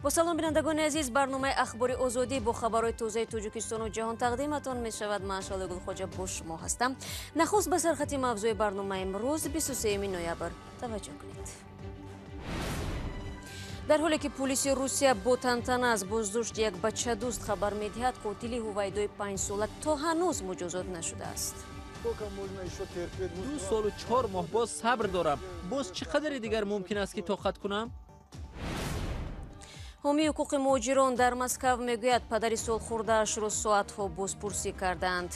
Бо салом, бинандагони азиз, барномаи Ахбори Озодӣ бо хабарҳои тозаи Тоҷикистону ҷаҳон тақдиматон мешавад. Ман Шалои Гулхоҷа бо шумо ҳастам. Нахуст ба сархати мавзӯи барномаи имрӯз, 23 ноябр, таваҷҷӯҳ кунед. Дар ҳоле ки пулиси Русия бо тантана аз боздошти як бачадӯст хабар медиҳад, қотили Ҳувайдои 5-сола то ҳанӯз муҷозот нашудааст. 2 солу 4 моҳ боз сабр дорам. Боз чӣ қадаре дигар мумкин аст, ки тоқат кунам? Ҳомии ҳуқуқи муҳоҷирон дар Москав мегӯяд, падари солхӯрдаашро соатҳо бозпурсӣ карданд.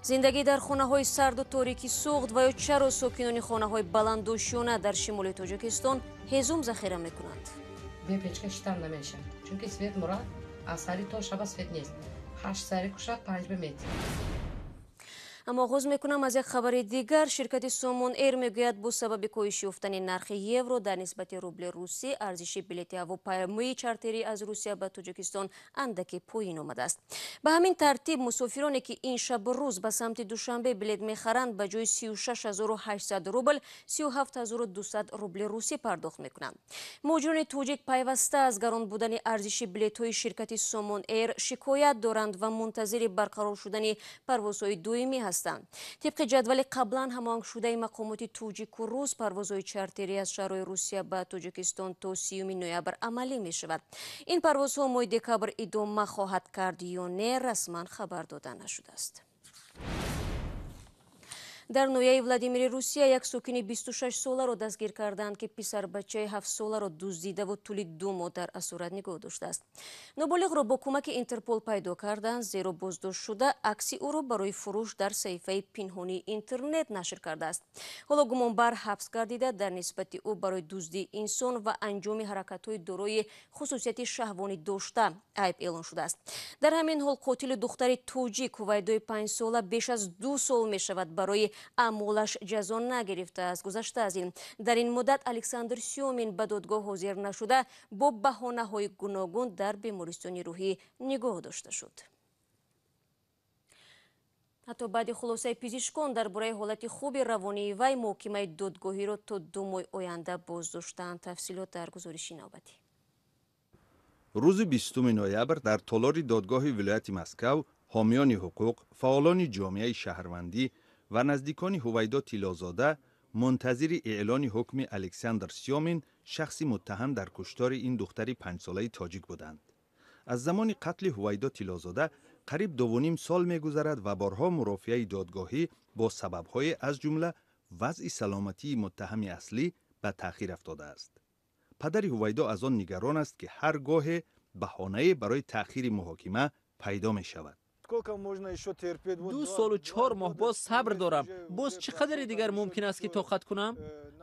Зиндагӣ дар хонаҳои сарду торики Суғд ва ё чаро сокинони хонаҳои баландошёна дар шимоли Тоҷикистон ҳезум захира мекунанд? Бе печка шитам намешавад, чунки свет мурад, аз сари то шаба свет нест. 8 сари кушад, 5 бемет. Аммо оғоз мекунам аз як хабари дигар. Ширкати Сомон Эйр мегӯяд, бо сабаби коҳиш ёфтани нархи евро дар нисбати рубли русӣ, арзиши билети ҳавопаймои чартерӣ аз Русия ба Тоҷикистон андаке поин омадааст. Ба ҳамин тартиб, мусофироне, ки ин шабу рӯз ба самти Душанбе билет мехаранд, ба ҷои 36 800 рубл 37 200 рубли русӣ пардохт мекунанд. Муҳоҷирони тоҷик пайваста аз гарон будани арзиши билетҳои ширкати Сомон Эйр шикоят доранд ва мунтазири барқарор шудани парвозҳои доимӣ ҳастанд. Тибқи ҷадвали қаблан ҳамоҳангшудаи мақомоти тоҷику рус, парвозҳои чартерӣ аз шаҳрҳои Русия ба Тоҷикистон то 30 ноябр амалӣ мешавад. Ин парвозҳо моҳи декабр идома хоҳад кард ё не, расман хабар дода нашудааст. Дар ноҳияи Владимири Русия як сокини 26-соларо дастгир карданд, ки писарбачаи 7-соларо дуздидаву тӯли 2 моҳ дар асорат нигоҳ доштааст. Ноболиғро бо кӯмаки Интерпол пайдо карданд, зеро боздоштшуда акси ӯро барои фурӯш дар саҳифаи пинҳонии интернет нашр кардааст. Ҳоло гумонбар ҳабс гардида, дар нисбати ӯ барои дуздии инсон ва анҷоми ҳаракатҳои дорои хусусияти шаҳвонӣ дошта айб эълон шудааст. Дар ҳамин ҳол, қотили духтари тоҷик Ҳувайдои 5-сола беш аз 2 сол мешавад, барои аъмолаш ҷазо нагирифтааст. Гузашта аз ин, дар ин муддат Александр Сёмин ба додгоҳ ҳозир нашуда, бо баҳонаҳои гуногун дар бемористони рӯҳӣ нигоҳ дошта шуд. Ҳатто баъди хулосаи пизишкон дар бораи ҳолати хуби равонии вай, муҳокимаи додгоҳиро то 2 моҳи оянда боздоштаанд. Тафсилот дар гузориши навбатӣ. Рӯзи 20 ноябр дар толори додгоҳи вилояти Москав ҳомиёни ҳуқуқ, фаъолони ҷомеаи шаҳрвандӣ ва наздикони Ҳувайдо Тиллозода мунтазири эълони ҳукми Александр Сёмин, шахси муттаҳам дар куштори ин духтари 5-солаи тоҷик буданд. Аз замони қатли Ҳувайдо Тиллозода қариб 2,5 сол мегузарад ва борҳо мурофиаи додгоҳӣ бо сабабҳое, аз ҷумла вазъи саломатии муттаҳами аслӣ, ба таъхир афтодааст. Падари Ҳувайдо аз он нигарон аст, ки ҳар гоҳе баҳонае барои таъхири муҳокима пайдо мешавад. 2 солу 4 моҳ боз сабр дорам. Боз чӣ қадаре дигар мумкин аст, ки тоқат кунам?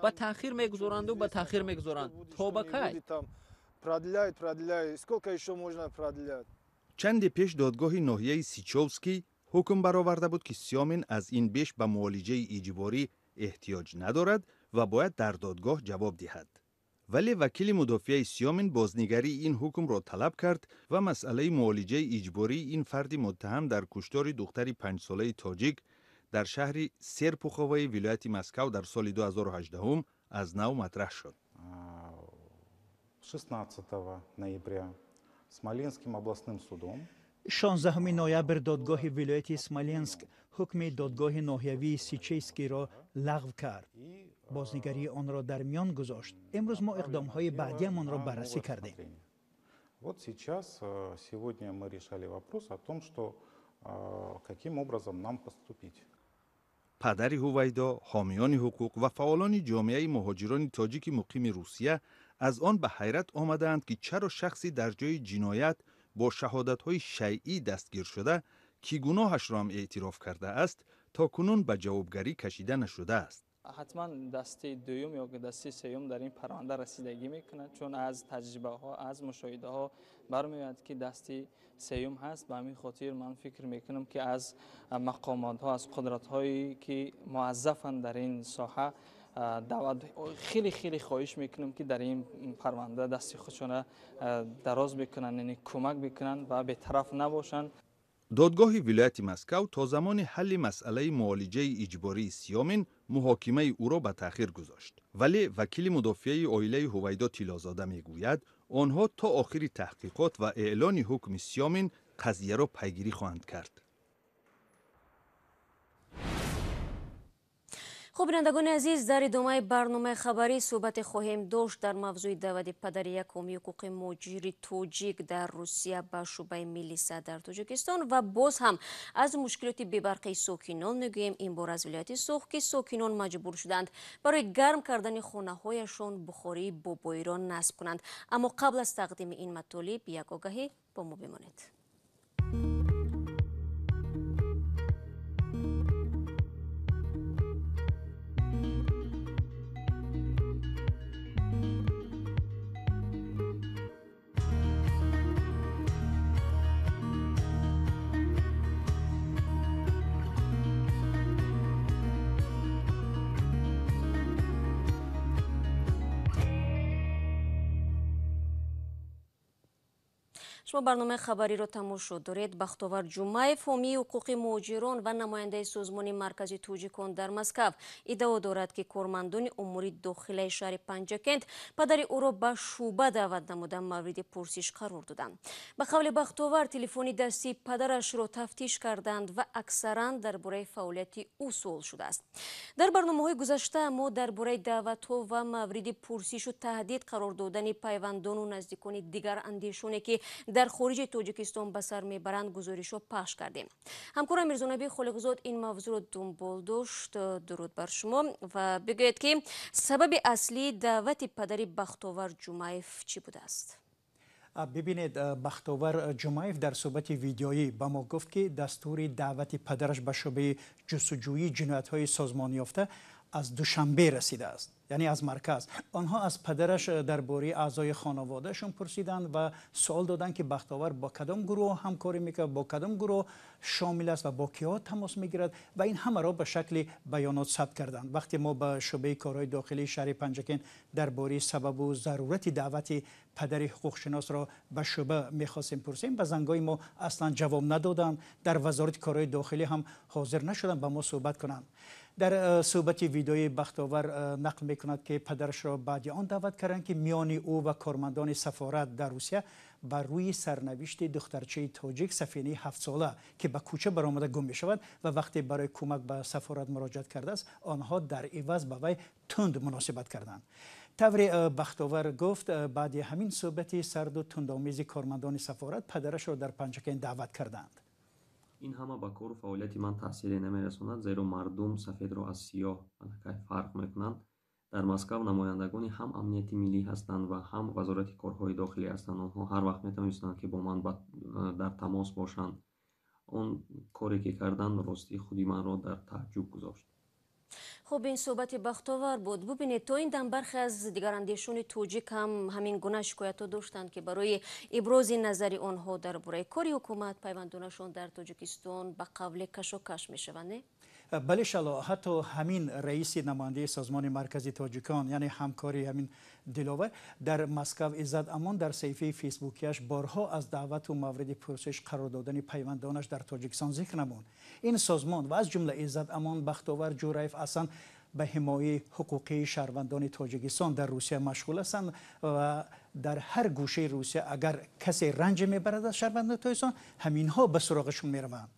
Ба таъхир мегузоранду ба таъхир мегузоранд. То ба кай? Продляют, продляют. Сколько еще можно продлять? Чанде пеш додгоҳи ноҳияи Сичовский ҳукм бароварда буд, ки Сёмин аз ин беш ба муолиҷаи иҷборӣ эҳтиёҷ надорад ва бояд дар додгоҳ ҷавоб диҳад. Вале вакили мудофиаи Сёмин бознигарии ин ҳукмро талаб кард ва масъалаи муолиҷаи иҷбории ин фарди муттаҳам дар куштори духтари 5-солаи тоҷик дар шаҳри Серпуховаи вилояти Москав дар соли 2018 аз нав матраҳ шуд. 16 ноября Смоленским областным судом 16 ноябр додгоҳи вилояти Смоленск ҳукми додгоҳи ноҳиявии Сичейскиро лағв кард, бознигарии онро дар миён гузошт. Имрӯз мо иқдомҳои баъдиамонро баррасӣ кардем. Вот сейчас, сегодня мы решали вопрос о том, что каким образом нам поступить. Падари Ҳувайдо, ҳомиёни ҳуқуқ ва фаъолони ҷомеаи муҳоҷирони тоҷики муқими Русия аз он ба ҳайрат омадаанд, ки чаро шахси дар ҷои ҷиноят бо шаҳодатҳои шайъӣ дастгир шуда, ки гуноҳашро ҳам эътироф кардааст, то кунун ба ҷавобгарӣ кашида нашудааст. Ҳатман дастаи дуюм ё дастаи сеюм дар ин парванда расидагӣ мекунад, чун аз таҷрибаҳо, аз мушоҳидаҳо бармеояд, ки дасти сеюм ҳаст. Ба ҳамин хотир ман фикр мекунам, ки аз мақомотҳо, аз қудратҳое ки муаззафанд дар ин соҳа, даъват, хеле хеле хоҳиш мекунам, ки дар ин парванда дасти худшона дароз бикунанд, яъне кӯмак бикунанд ва бетараф набошанд. Додгоҳи вилояти Москав то замони ҳалли масъалаи муолиҷаи иҷбории Сиёмин муҳокимаи ӯро ба таъхир гузошт. Вале вакили мудофиаи оилаи Ҳувайдо Тиллозода мегӯяд, онҳо то охири таҳқиқот ва эълони ҳукми Сиёмин қазияро пайгирӣ хоҳанд кард. Хуб, бинандагони азиз, дар идомаи барномаи хабарӣ суҳбате хоҳем дошт дар мавзӯи даъвати падари як ҳомии ҳуқуқи муҳоҷири тоҷик дар Русия ба шӯъбаи милиса дар Тоҷикистон ва боз ҳам аз мушкилоти бебарқии сокинон мегӯем. Ин бор аз вилояти Суғд, ки сокинон маҷбур шуданд барои гарм кардани хонаҳояшон бухории бобоиро насб кунанд. Аммо қабл аз тақдими ин матолиб як огаҳӣ бо мо бимонед. Шумо барномаи хабариро тамошо доред. Бахтовар Ҷумаев, ҳомии ҳуқуқи муҳоҷирон ва намояндаи созмони маркази тоҷикон дар Москав, иддао дорад, ки кормандони умури дохилаи шаҳри Панҷакент падари ӯро ба шӯъба даъват намуда мавриди пурсиш қарор доданд. Ба қавли Бахтовар, телефони дастии падарашро тафтиш карданд ва аксаран дар бораи фаъолияти ӯ суол шудааст. Дар барномаҳои гузашта мо дар бораи даъватҳо ва мавриди пурсишу таҳдид қарор додани пайвандону наздикони дигар андешоне, ки дар хориҷи Тоҷикистон ба сар мебаранд, гузоришҳо пахш кардем. Ҳамкорам Мирзонаби Холиқзод ин мавзӯъро дунбол дошт. Дуруд бар шумо ва бигӯед, ки сабаби аслии даъвати падари Бахтовар Ҷумаев чӣ будааст? Бибинед, Бахтовар Ҷумаев дар суҳбати видеоӣ ба мо гуфт, ки дастури даъвати падараш ба шӯъбаи ҷустуҷӯии ҷиноятҳои созмонёфта аз Душанбе расидааст, яъне аз марказ. Онҳо аз падараш дар бораи аъзои хонаводаашон пурсиданд ва суол доданд, ки Бахтовар бо кадом гурӯҳ ҳамкорӣ мекунад, бо кадом гурӯҳ шомил аст ва бо киҳо тамос мегирад ва ин ҳамаро ба шакли баёнот сабт карданд. Вақте мо ба шӯъбаи корҳои дохилии шаҳри Панҷакент дар бораи сабабу зарурати даъвати падари ҳуқуқшиносро ба шӯъба мехостем пурсем, ба зангҳои мо аслан ҷавоб надоданд. Дар вазорати корҳои дохилӣ ҳам ҳозир нашуданд ба мо суҳбат кунанд. Дар суҳбати видеои Бахтовар нақл мекунад, ки падарашро баъди он даъват карданд, ки миёни ӯ ва кормандони сафорат дар Русия бар рӯи сарнавишти духтарчаи тоҷик Сафинаи ҳафтсола, ки ба кӯча баромада гум мешавад ва вақте барои кӯмак ба сафорат муроҷиат кардааст, онҳо дар иваз ба вай тунд муносибат карданд. Тавре Бахтовар гуфт, баъди ҳамин суҳбати сарду тундомези кормандони сафорат падарашро дар Панҷакент даъват карданд. Ин ҳама ба кору фаъолияти ман таъсире намерасонад, зеро мардум сафедро аз сиёҳ аллакай фарқ мекунанд. Дар Москав намояндагони ҳам амнияти миллӣ ҳастанд ва ҳам вазорати корҳои дохилӣ ҳастанд. Онҳо ҳар вақт метавонистанд, ки бо ман дар тамос бошанд. Он коре ки карданд, ростӣ худи манро дар тааҷҷуб гузошт. Хуб, ин суҳбати Бахтовар буд. Бубинед, то ин дам бархе аз дигарандешони тоҷик ҳам ҳамин гуна шикоятҳо доштанд, ки барои ибрози назари онҳо дар бораи кори ҳукумат пайвандонашон дар Тоҷикистон ба қавле кашокаш мешаванд, не? Бале, шало, ҳатто ҳамин раиси намояндаи созмони маркази тоҷикон, яъне ҳамкори ҳамин Диловар дар Москав Иззат Амон, дар саҳифаи фейсбукияш борҳо аз даъвату мавриди пурсиш қарор додани пайвандонаш дар Тоҷикистон зикр намуд. Ин созмон ва аз ҷумла Иззат Амон, Бахтовар Ҷураев аслан ба ҳимояи ҳуқуқии шаҳрвандони Тоҷикистон дар Русия машғул ҳастанд ва дар ҳар гӯшаи Русия агар касе ранҷ мебарад аз шаҳрвандони Тоҷикистон, ҳаминҳо ба суроғашон мераванд.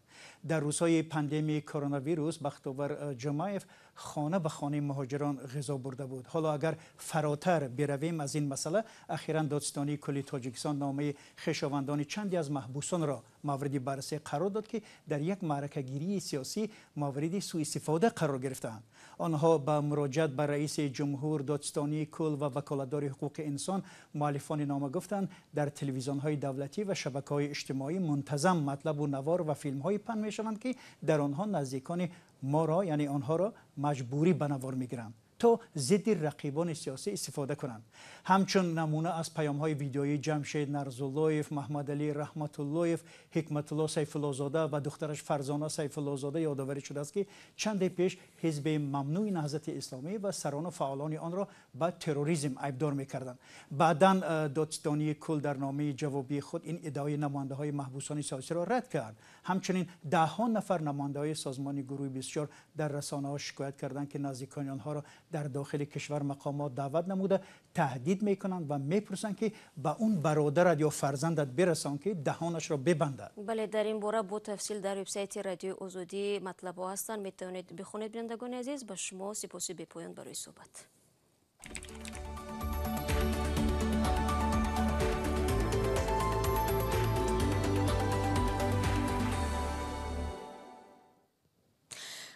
Дар рӯзҳои пандемияи коронавирус Бахтовар Ҷумаев хона ба хонаи муҳоҷирон ғизо бурда буд. Ҳоло агар фаротар биравем аз ин масъала, ахиран додситонии кулли Тоҷикистон номаи хешовандони чанде аз маҳбусонро мавриди баррасӣ қарор дод, ки дар як маъракагирии сиёсӣ мавриди сӯистифода қарор гирифтаанд. Онҳо ба муроҷиат ба раиси ҷумҳур, додситонии кул ва ваколатдори ҳуқуқи инсон муаллифони нома гуфтанд, дар телевизионҳои давлатӣ ва шабакаҳои иҷтимоӣ мунтазам матлабу навор ва филмҳои паҳн мешаванд, ки дар онҳо наздикони моро, яъне онҳоро маҷбурӣ ба навор мегиранд. то зидди рақибони сиёсӣ истифода кунанд. Ҳамчун намуна аз паёмҳои видеоии Ҷамшед Нарзуллоев, Маҳмадалӣ Раҳматуллоев, Ҳикматулло Сайфуллозода ва духтараш Фарзона Сайфуллозода ёдоварӣ шудааст, ки чанде пеш ҳизби мамнӯи Наҳзати Исломӣ ва сарону фаъолони онро ба терроризм айбдор мекарданд. Баъдан додситонии кул дар номаи ҷавобии худ ин иддаои намояндаҳои маҳбусони сиёсиро рад кард. Ҳамчунин даҳҳо нафар намояндаҳои созмони гурӯҳи 24 дар расонаҳо шикоят карданд, ки наздикони онҳоро дар дохили кишвар мақомот даъват намуда таҳдид мекунанд ва мепурсанд, ки ба он бародарат ё фарзандат бирасон, ки даҳонашро бибандад. Бале, дар ин бора бо тафсил дар вебсайти Радиои Озодӣ матлабҳо ҳастанд, метавонед бихонед. Бинандагони азиз, ба шумо сипоси бепоён барои суҳбат.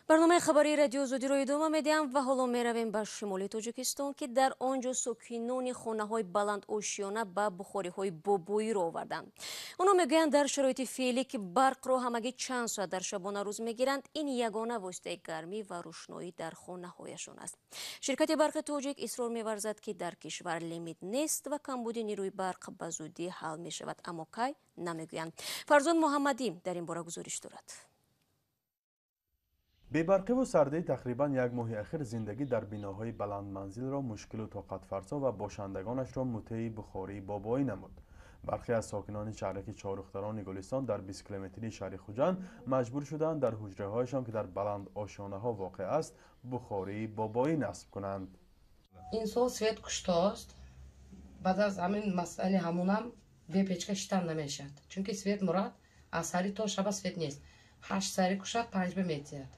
Барномаи хабарии Радио Озодиро идома медиҳам ва ҳоло меравем ба шимоли Тоҷикистон, ки дар он ҷо сокинони хонаҳои баландошёна ба бухориҳои бобоиро оварданд. Онҳо мегӯянд, дар шароити феълӣ, ки барқро ҳамагӣ чанд соат дар шабонарӯз мегиранд, ин ягона воситаи гармӣ ва рӯшноӣ дар хонаҳояшон аст. Ширкати барқи тоҷик исрор меварзад, ки дар кишвар лимит нест ва камбуди нерӯи барқ ба зудӣ ҳал мешавад, аммо кай намегӯянд. Фарзон Муҳаммадӣ дар ин бора гузориш дорад. Бебарқиву сардии тақрибан як моҳи ахир зиндагӣ дар биноҳои баландманзилро мушкилу тоқатфарсо ва бошандагонашро мутеи бухории бобоӣ намуд. Бархе аз сокинони шаҳраки Чорухдарони Гулистон дар 20 километрии шаҳри Хуҷанд маҷбур шуданд дар ҳуҷраҳояшон, ки дар баландошёнаҳо воқеъ аст, бухории бобоӣ насб кунанд. Ин сол свет куштост. Баъд аз ҳамин масъали ҳамунам бепечка шитан намешавад, чунки свет мурад аз сари то шаба свет нест. 8 сари кушад, 5 ба метиҳад.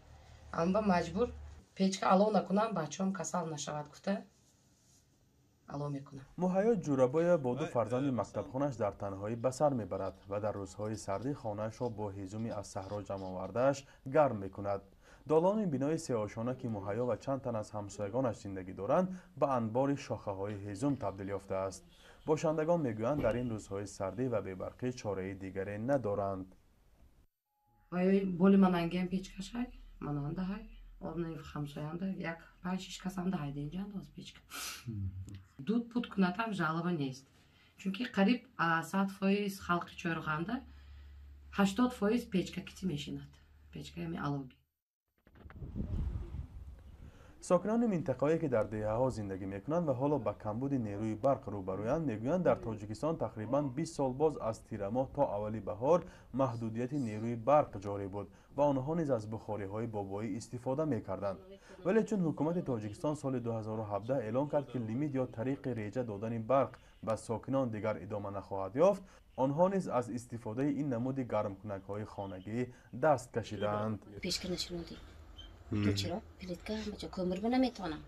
Амба маҷбур печка алов накунам, бачаам касал нашавад гуфта алов мекунам. Муҳайё Ҷурабоева бо ду фарзанди мактабхонаш дар танҳоӣ ба сар мебарад ва дар рӯзҳои сардӣ хонаашро бо ҳезуми аз саҳро ҷамъовардааш гарм мекунад. Долони бинои сеошона, ки Муҳайё ва чанд тан аз ҳамсоягонаш зиндагӣ доранд, ба анбори шохаҳои ҳезум табдил ёфтааст. Бошандагон мегӯянд, дар ин рӯзҳои сардӣ ва бебарқӣ чораи дигаре надоранд. Боли манангиам печкашай мананда ҳай, орнаи ҳамсоянда як 5-6 касанда ҳайда инҷанда оз печка. Дуд пуд кунатам жалоба нест. Чунки қариб 100% халқи Чоруханда 80% печка кити мешинад. Печка ями алоги. Сокинони минтақае, ки дар деҳаҳо зиндагӣ мекунанд ва ҳоло ба камбуди нерӯи барқ рӯбарӯянд, мегӯянд, дар Тоҷикистон тақрибан 20 сол боз аз тирамоҳ то аввали баҳор маҳдудияти нерӯи барқ ҷорӣ буд ва онҳо низ аз бухориҳои бобоӣ истифода мекарданд. Вале чун ҳукумати Тоҷикистон соли 2017 эълон кард, ки лимит ё тариқи реҷа додани барқ ба сокинон дигар идома нахоҳад ёфт, онҳо низ аз истифодаи ин намуди гармкунакҳои хонагӣ даст кашидаанд. Чиро плитка ҳамаҷо кӯмир ба наметавонам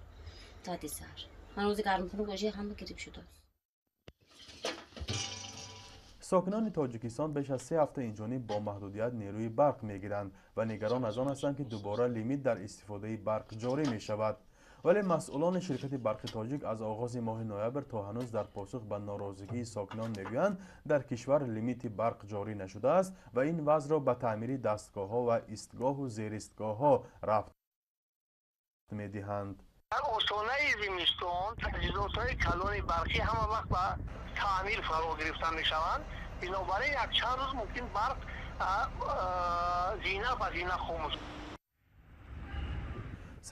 тади сар. Ман рӯзи гармкунак ожи ҳама гириб шудааст. Сокинони Тоҷикистон беш аз 3 ҳафта инҷониб бо маҳдудият нерӯи барқ мегиранд ва нигарон аз он ҳастанд, ки дубора лимит дар истифодаи барқ ҷорӣ мешавад. Вале масъулони ширкати барқи тоҷик аз оғози моҳи ноябр то ҳанӯз дар посух ба норозигии сокинон мегӯянд, дар кишвар лимити барқ ҷорӣ нашудааст ва ин вазъро ба таъмири дастгоҳҳо ва истгоҳу зеристгоҳҳо рабт медиҳанд. Дар остонаи зимистон таҷҳизотҳои калони барқӣ ҳама вақт ба таъмир фаро гирифта мешаванд. Бинобар ин якчанд рӯз мумкин барқ зина ба зина хомӯш.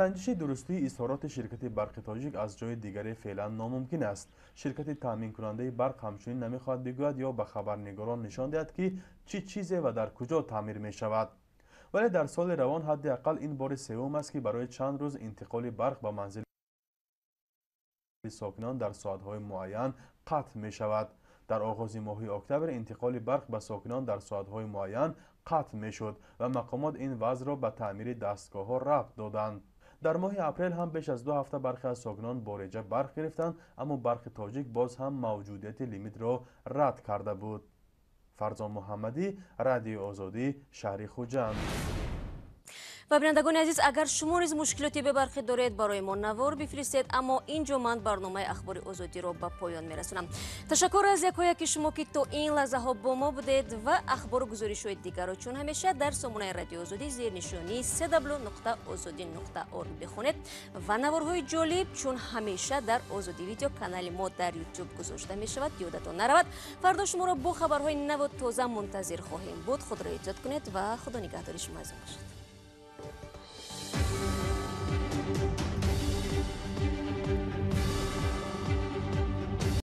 Санҷиши дурустии изҳороти ширкати барқи тоҷик аз ҷои дигаре феълан номумкин аст. Ширкати таъминкунандаи барқ ҳамчунин намехоҳад бигӯяд ё ба хабарнигорон нишон диҳад, ки чӣ чизе ва дар куҷо таъмир мешавад. Вале дар соли равон ҳадди ақал ин бори севум аст, ки барои чанд рӯз интиқоли барқ ба манзили сокинон дар соатҳои муайян қатъ мешавад. Дар оғози моҳи октябр интиқоли барқ ба сокинон дар соатҳои муайян қатъ мешуд ва мақомот ин вазъро ба таъмири дастгоҳҳо рабт доданд. Дар моҳи апрел ҳам беш аз 2 ҳафта бархе аз сокинон бо реҷа барқ гирифтанд, аммо барқи тоҷик боз ҳам мавҷудияти лимитро рад карда буд. Фарзон Муҳаммадӣ, Радиои Озодӣ, шаҳри Хуҷанд. Ва бинандагони азиз, агар шумо низ мушкилоти бебарқӣ доред, барои мо навор бифиристед. Аммо инҷо ман барномаи Ахбори Озодиро ба поён мерасонам. Ташаккур аз якояки шумо, ки то ин лаҳзаҳо бо мо будед, ва ахбору гузоришҳои дигарро чун ҳамеша дар сомонаи Радиои Озодӣ зери нишонии cw.ozodi.org бихонед ва наворҳои ҷолиб чун ҳамеша дар Озодӣ Видео, канали мо дар Ютуб, гузошта мешавад. Ёдатон наравад, фардо шуморо бо хабарҳои наву тоза мунтазир хоҳем буд. Худро эҳтиёт кунед ва Худо нигаҳдори шумо азизон бошад.